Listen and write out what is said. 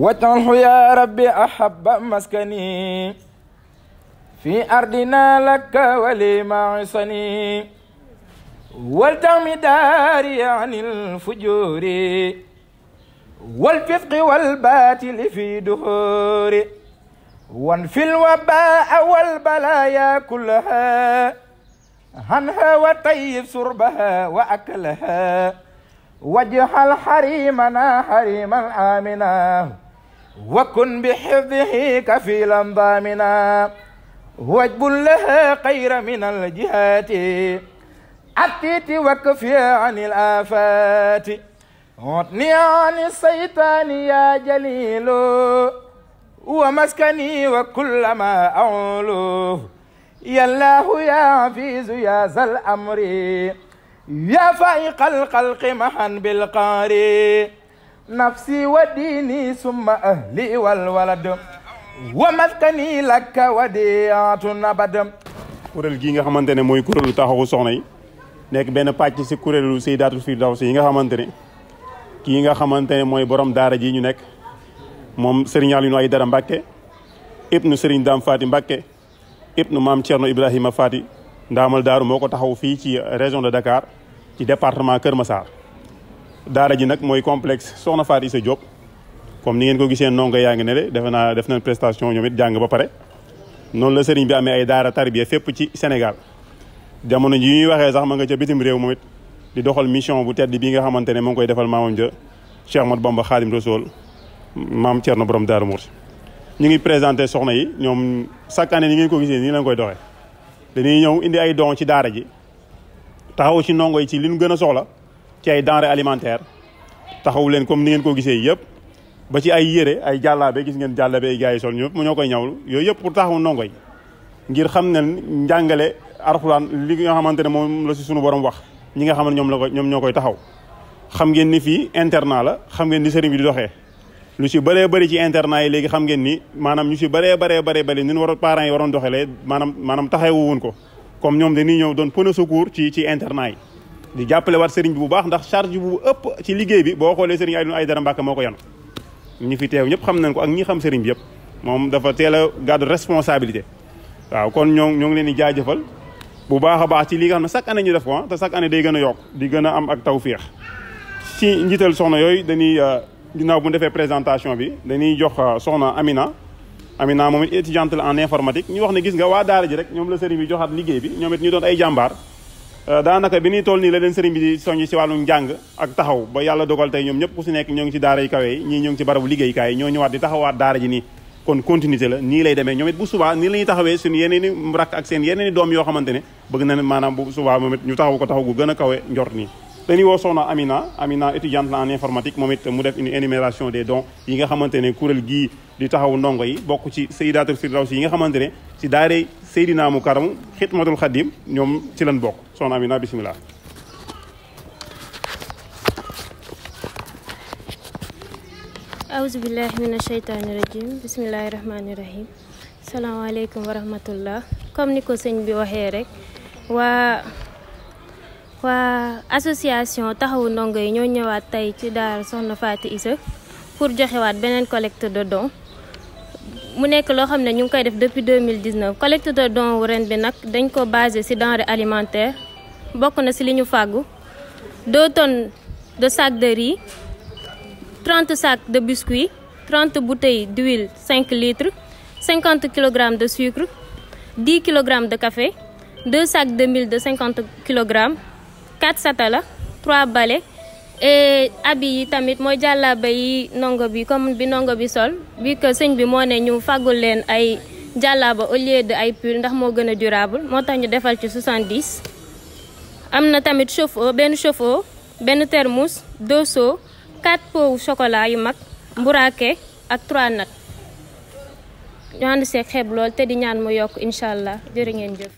واجعله يا ربي أحب مسكني في أرضنا لك ولمعصني والتم داري عن الفجور والفسق والباطل في دهور وانفي الوباء والبلايا كلها عنها وطيب سربها وأكلها واجعل حريمنا حريما آمنا وكن بحفظه كفيلا ضامنا واجبل لها خير من الجهات عتيت وكفي عن الآفات عطني عن الشيطان يا جليل ومسكني وكل ما أعول يا الله يا عفيز يا ذا الأمر يا فائق الخلق محا بالقاري نفسي وديني ثم أهلي والولد ومسكني لك وديعة أبد. kuréel gii nga xamante ne mooy kuréelu taxawu soxna yi nekk benn pàcc si kuréelu Sayyidatul Firdaws yi nga xamante ne kii nga xamante ne mooy borom daara ji ñu nekk moom Serigne Alioune Aïdara Mbacké ibnu Serigne Dame Faty Mbacké ibnu Maam Thierno Ibrahima Faty ndaamal daaru moo ko taxaw fii ci région de Dakar ci département Kër Massar. daara ji nag mooy complexe Soxna Faty Issa Diop comme ni ngeen ko gisee ndongo yaa ngi ne de defe naa def nañ prestation ñoom it jàng ba pare noonu la sëriñ bi amee ay daara tarbiya fépp ci Sénégal jamono ji ñuy waxee sax ma nga ca bitim réew moom it di doxal mission bu tedd bi nga xamante ne moo ngi koy defal maamam ja Cheikh Ahmadou Bamba Khadim Rassoul maam Thierno borom Daaru Muxti. ñu ngi présenté soxna yi ñoom chaque année ni ngeen ko gisee nii lañ koy doxee dañuy ñëw indi ay don ci daara ji taxaw ci ndongo yi ci li ñu gën a soxla ci ay denrées alimentaires taxaw leen comme ni ngeen ko gisee yëpp ba ci ay yére ay jàllaabe gis ngeen jàllaabe ay gars yi sol ñëpp mu ñoo koy ñawlu yooyu yëpp pour taxaw ndongo yi ngir xam ne njàngale alxuraan li nga xamante ne moom la si sunu borom wax ñi nga xam ne ñoom ñoo koy taxaw. xam ngeen ni fii internat la xam ngeen ni sëriñ bi di doxee lu si bëree bëri ci internat yi léegi xam ngeen ni maanaam ñu si bëree bëri ni war parents yi waroon doxalee maanaam taxawu woon ko comme ñoom dañuy ñëw doon pneu secours ci internat yi di jàppale waat sëriñ bi bu baax ndax charge bu ëpp ci liggéey bi boo xoolee sëriñ Alioune Aïdara Mbacké moo ko yanu ñi fi teew ñëpp xam nañ ko ak ñi xam sëriñ bi yëpp moom dafa teel a gàddu responsabilité waaw kon ñoo ngi leen di jaajëfal bu baax a baax ci li nga xam ne chaque année ñu def ko te chaque année day gën a yokk di gën a am ak tawféex ci njiital soxna yooyu dañuy ginnaaw bu ñu defee présentation bi dañuy jox soxna Amina moom it étudiante la en informatique ñu wax ne gis nga waa daara ji rek ñoom la sëriñ bi joxaat liggéey bi ñoom it ñu doon ay jàmbaar daanaka bi ñuy toll nii la leen sëriñ bi di soññ si wàllum njàng ak taxaw ba yàlla dogal tey ñoom ñëpp ku si nekk ñoo ngi ci daara yi kawe yi ñii ñoo ngi ci barabu liggéeykaay yi ñoo ñëwaat di taxawaat daara ji nii kon continuité la nii lay demee ñoom it bu subaa nii la ñuy taxawee suñu yeneen i rakk ak seen yeneen i doom yoo xamante ne bëgg na ne maanaam bu subaa moom it ñu taxaw ko taxaw gu gën a kawe njort nii dañuy woo soxna Amina étudiante la en informatique moom it mu def une énumération des dons yi nga xamante ne kuréel gii di taxaw ndongo yi bokk ci Sayyidatul Firdawsi yi nga xamante ne ci daaree Seydina mu Karam Xidmatul Xadim ñoom ci lañ bokk soxna Amina bismillah awuzu billahi mina sheytaani rajim bismillahi rahmaani rahim salaamaaleykum wa rahmatullah comme ni ko sëñ bi waxee rek waa association taxawu ndongo yi ñoo ñëwaat tey ci daara Soxna Faty Issa pour joxewaat beneen collecte de dons mu nekk loo xam ne ñu ngi koy def depuis 2019 collecte de dons ren bi nag dañ ko basé ci denrée alimentaire bokk na ci li ñu fàggu 2 tonnes de sac de riz 30 sacs de biscuits 30 bouteilles d'huile 5 litres 50 kg de sucre 10 kg de café 2 sacs de mil de 50 kg 4 satala 3 balais et habits yi tamit mooy jàllaaba yi ndongo bi comme bi ndongo bi sol bi que sëñ bi moo ne ñu fàggul leen ay jàllaaba au lieu de ay pull ndax moo gën a durable moo tax ñu defal ci 70 am na tamit chauffe-eau benn thermos 2 seaux 4 pots chocolat yu mag mburaake ak 3 nat ñu ànd seeg xeeb lool te di ñaan mu yokk incha allah jërë ngeen jëf